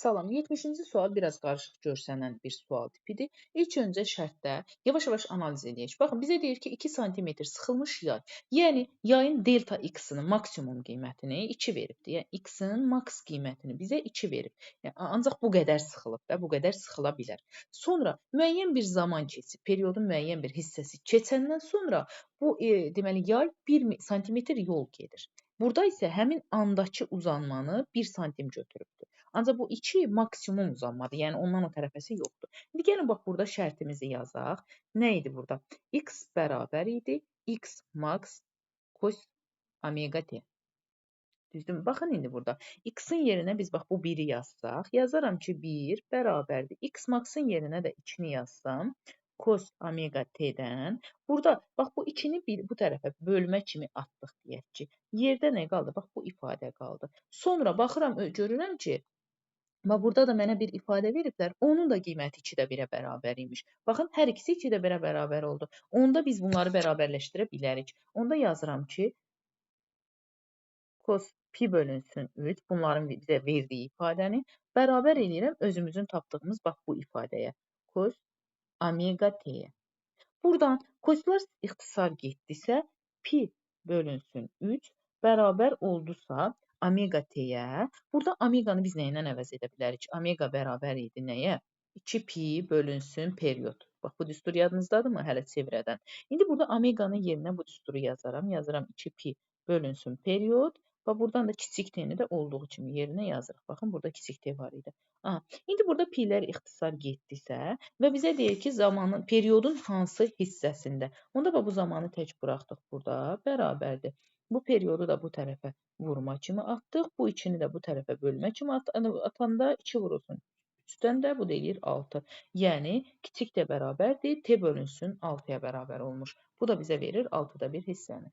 Salam. 70-ci sual biraz qarışıq görsənən bir sual tipidir. İlk öncə şərtdə yavaş-yavaş analiz eləyək. Baxın, bizə deyir ki, 2 sm sıxılmış yay. Yəni, yayın delta x-inin maksimum qiymətini 2 veribdir. Yəni, x-in maks qiymətini bizə 2 verib. Yəni, ancaq bu qədər sıxılıb da, bu qədər sıxıla bilər. Sonra müəyyən bir zaman keçib, periodun müəyyən bir hissəsi keçəndən sonra bu, deməli, yay 1 sm yol gedir. Burada isə həmin andakı uzanmanı 1 santim götürübdür. Ancaq bu 2 maksimum uzanmadır. Yəni ondan o tərəfəsi yoxdur. İndi gəlin bax burada şərtimizi yazaq. Nə idi burada? X bərabər idi x max cos omega t. Düzdürmü? Baxın indi burada. X-in yerinə biz bax bu 1-i yazsaq, yazaram ki 1 bərabərdir. X max-ın yerinə də 2-ni yazsam, cos omega t-dən. Burada bax bu 2-ni bu tərəfə bölmə kimi atdıq deyək ki. Yerdə nə qaldı? Bax bu ifadə qaldı. Sonra baxıram, görürəm ki, bax burada da mənə bir ifadə veriblər. Onun da qiyməti 2-də 1-ə bərabər imiş. Baxın, hər ikisi 2-də 1-ə bərabər oldu. Onda biz bunları bərabərləşdirə bilərik. Onda yazıram ki, cos pi bölünsün 3, bunların bizə verdiyi ifadəni bərabər eləyirəm özümüzün tapdığımız bax bu ifadəyə. Cos omega t-yə. Buradan koslar ixtisar getdisə, pi bölünsün 3 bərabər oldusa omega t-yə. Burada omeganı biz nə ilə əvəz edə bilərik? Omega bərabər idi nəyə? 2 pi bölünsün period. Bax, bu düstur yadınızdadırmı hələ çevirədən? İndi burada omeganın yerinə bu düsturu yazaram. Yazıram 2 pi bölünsün period. Bax, buradan da kiçik t-ni də olduğu kimi yerinə yazırıq. Baxın, burada kiçik t var idi. Aha. İndi burada pilər ixtisar getdisə və bizə deyir ki, zamanın, periodun hansı hissəsində? Onda bax, bu zamanı tək buraxdıq burada, bərabərdir. Bu periodu da bu tərəfə vurma kimi atdıq. Bu 2-ni də bu tərəfə bölmə kimi atanda 2 vurulsun 3-dən də bu da eləyir 6. Yəni, kiçik t bərabərdir, t bölünsün 6-ya bərabər olmuş. Bu da bizə verir 6-da 1 hissəni.